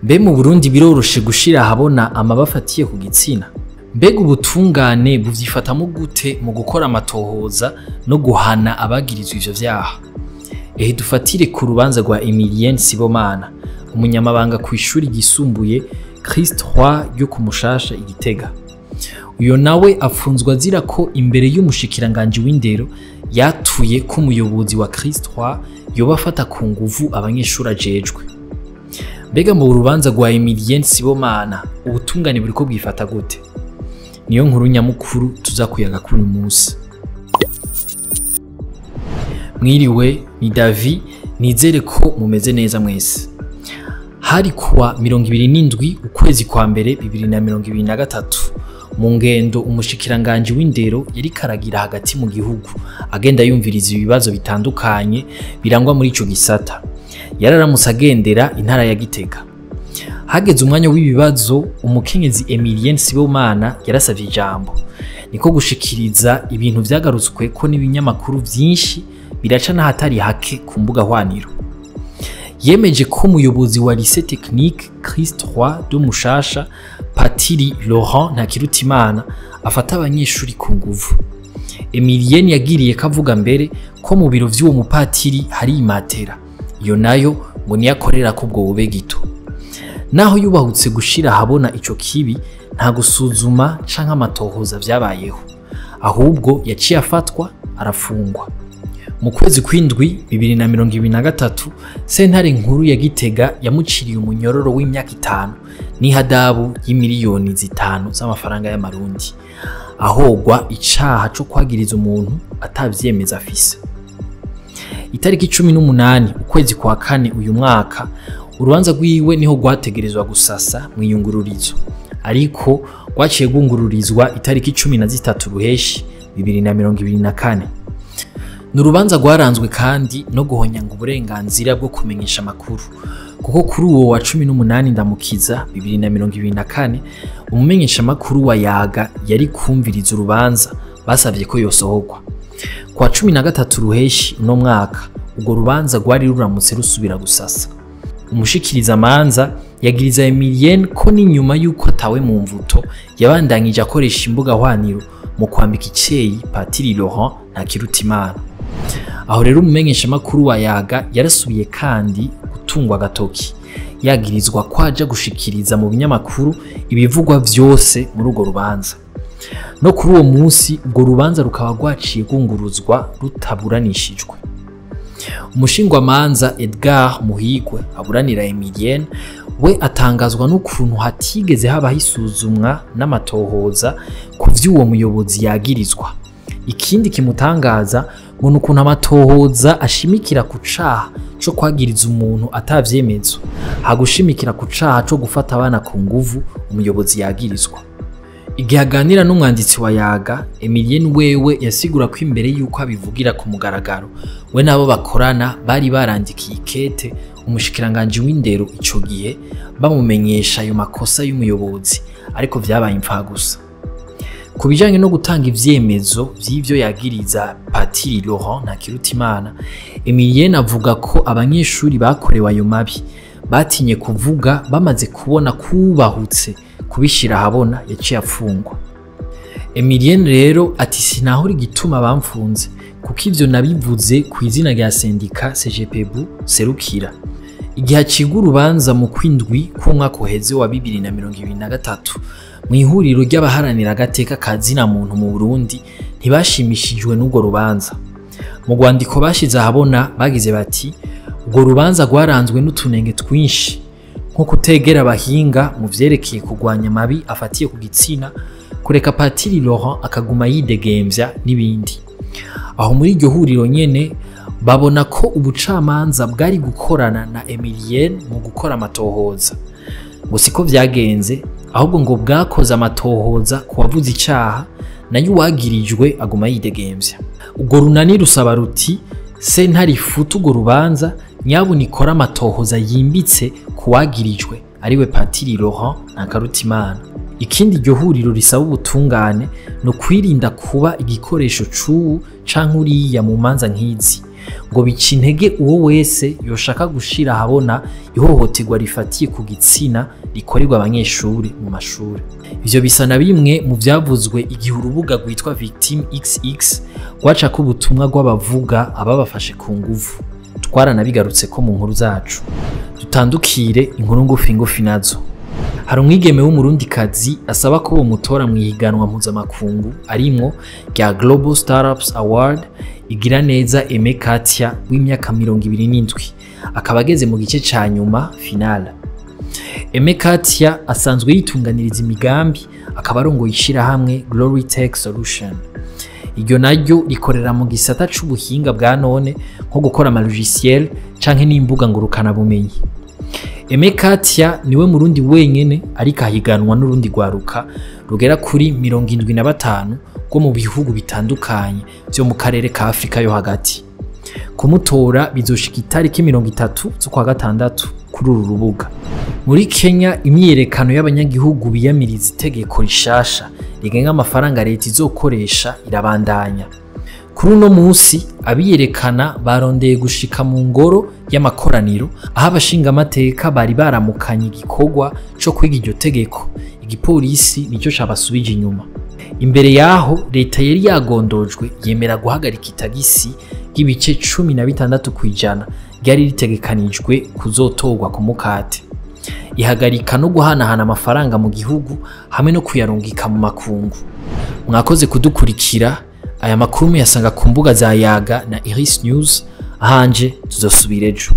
Mbe mu Burundi biroroshe gushira ahabona amabi afatiye ku gitsina? Mbega ubutungane buvyifatamwo gute mu gukora amatohoza no guhana abagirizwa ivyo vyaha? Ehe, dufatire ku rubanza rwa Emilienne Sibomana, umunyamabanga kw'ishuri ryisumbuye Christ Roi ryo ku Mushasha i Gitega. Uyo nawe apfunzwe azira ko imbere y'umushikiranganji w'indero yatuye ko umuyobozi wa Christ Roi yoba afata ku nguvu abanyeshuri ajejwe. Mbega mu rubanza rwa Emilienne Sibomana ubutungane buriko bwifata gute? Niyo nkuru nyamukuru tuza kuyaga kuri uyu munsi. Mwiriwe, ni Davi, nizere ko mumeze neza mwese. Hari kuwa 27 ukwezi kwa mbere 2023, mu ngendo umushikiranganji w'indero yariko aragira hagati mu gihugu, agenda yumviriza ibibazo bitandukanye birangwa muri ico gisata. Yararamutse agendera intara ya Gitega. Hageze umwanya w'ibibazo, umukenyezi Emilienne Sibomana yarasavye ijambo. Niko gushikiriza ibintu vyagarutswe ko n'ibinyamakuru vyinshi biraca n'ahatari hake ku mbuga hwaniro. Yemeje ko umuyobozi wa lycée technique Christ Roi de Mushasha, Patiri Laurent Ntakirutimana, afata abanyeshuri ku nguvu. Emilienne yagiriye ko avuga mbere ko mu biro vy'uwo mupatiri hari imatera. Iyo nayo ngo niyo akorera ko ubwo bube gito. Naho yubahutse gushira ahabona ico kibi, nta gusuzuma canke amatohoza vyabayeho. Ahubwo yaciye afatwa arafungwa. Mu kwezi kw'indwi 2023, sentare nkuru ya Gitega yamuciriye umunyororo w'imyaka 5 n'ihadabu y'imiliyoni 5 z'amafaranga y'amarundi, ahogwa icaha co kwagiriza umuntu atavyemeza afise. Itariki 18 ukwezi kwa kane uyu mwaka, urubanza rwiwe niho rwategerezwa gusasa mw'iyungururizo, ariko rwaciye rwungururizwa itariki 13 ruheshi 2024. Ni urubanza rwaranzwe kandi no guhonyanga uburenganzira bwo kumenyesha amakuru, kuko kuri uwo wa 18 Ndamukiza 2024, umumenyesha amakuru wa Yaga yari kumviriza urubanza basavye ko yosohorwa. Kwa 13 ruheshi uno mwaka, urwo rubanza rwari ruramutse rusubira gusasa. Umushikiriza manza yagiriza Emilienne ko n'inyuma yuko atawe mu mvuto yabandanyije akoresha imbuga hwaniro mu kwambika iceyi Patiri Laurent Ntakirutimana. Aho rero umumenyesha makuru wa Yaga yarasubiye kandi gutungwa agatoki, yagirizwa ko aja gushikiriza mu binyamakuru ibivugwa vyose muri urwo rubanza. No kuri uwo munsi urwo rubanza rukaba rwaciye rwunguruzwa rutaburanishijwe. Umushingwamanza Edgar Muhigwe aburanira Emilienne we atangazwa n'ukuntu hatigeze habaho isuzumwa n'amatohoza ku vy'uwo muyobozi yagirizwa. Ikindi kimutangaza ngo ni ukuntu amatohoza ashimikira ku caha co kwagiriza umuntu atavyemezo, hagushimikira ku caha co gufata abana ku nguvu umuyobozi yagirizwa. Igihe aganira n'umwanditsi wa Yaga, Emilienne wewe yasigura ko imbere yuko abivugira ku mugaragaro, we nabo bakorana bari barandikiye ikete umushikiranganji w'indero ico gihe bamumenyesha ayo makosa y'umuyobozi, ariko vyabaye impfagusa. Ku bijanye no gutanga ivyemezo vy'ivyo yagiriza Patiri Laurent Ntakirutimana, Emilienne avuga ko abanyeshuri bakorewe ayo mabi batinye kuvuga bamaze kubona kubahutse kubishira ahabona yaciye afungwa. Emilienne rero ati sinahora igituma bamfunze, kuko ivyo nabivuze ku izina rya sendika CGPBU serukira. Igihe acigwa urubanza mu kwindwi k'umwaka uheze wa 2023, mu ihuriro ry'abaharanira agateka ka zina muntu mu Burundi ntibashimishijwe n'urwo rubanza. Mu rwandiko bashize ahabona bagize bati urwo rubanza rwaranzwe n'utunenge twinshi, nko kutegera abahinga mu vyerekeye kurwanya amabi afatiye ku gitsina, kureka Patiri Laurent akaguma yidegemvya n'ibindi. Aho muri iryo huriro nyene babona ko ubucamanza bwari gukorana na Emilienne mu gukora amatohoza. Ngo siko vyagenze, ahubwo ngo bwakoze amatohoza ku wavuze icaha, nayo uwagirijwe aguma yidegemvya. Urwo runani rusaba ruti sentare ifute urwo rubanza, nyabuna ikore amatohoza yimbitse ku wagirijwe ariwe Patiri Laurent Ntakarutimana. Ikindi iryo huriro risaba ubutungane ni ukwirinda kuba igikoresho c'uwu canke uriya mu manza nk'izi, Ngo bica intege uwo wese yoshaka gushira ahabona ihohoterwa rifatiye ku gitsina rikorerwa abanyeshuri mu mashuri. Ivyo bisa na bimwe mu vyavuzwe igihe urubuga rwitwa Victim XX rwacako ubutumwa rw'abavuga ababafashe ku nguvu. Twaranabigarutse ko mu nkuru zacu. Dutandukire inkuru ngufi ngufi nazo. Hari umwigeme w'umurundikazi asaba ko bomutora mu ihiganwa mpuzamakungu arimwo rya Global Startups Award. Igira neza Aime Katia w'imyaka 27 akaba ageze mu gice ca nyuma, finale. Aime Katia asanzwe yitunganiriza imigambi, akaba arongoye ishirahamwe Glory Tech Solution. Iryo naryo rikorera mu gisata c'ubuhinga bwa none, nko gukora ama logiciel canke n'imbuga ngurukanabumenyi. Aime Katia niwe murundi wenyene ariko ahiganwa n'urundi rwaruka rugera kuri 75 rwo mu bihugu bitandukanye vyo mu karere ka Afrika yo hagati. Kumutora bizoshika itariki 30 z'ukwa gatandatu kuri uru rubuga. Muri Kenya, imyiyerekano y'abanyagihugu biyamiriza itegeko rishasha rigenga amafaranga leta izokoresha irabandanya. Kuri uno musi abiyerekana barondeye gushika mu ngoro y'amakoraniro aho abashingamateka bari baramukanye igikorwa co kwiga iryo tegeko. Igipolisi nicyo cabasubije inyuma. Imbere yaho leta yari yagondojwe yemera guhagarika itagisi ry'ibice 16% ryari ritegekanijwe kuzotorwa ku mukate, ihagarika no guhanahana amafaranga mu gihugu hamwe no kuyarungika mu makungu. Mwakoze kudukurikira. Aya makuru muyasanga ku mbuga za Yaga na Iris News. Ahanje tuzosubira ejo.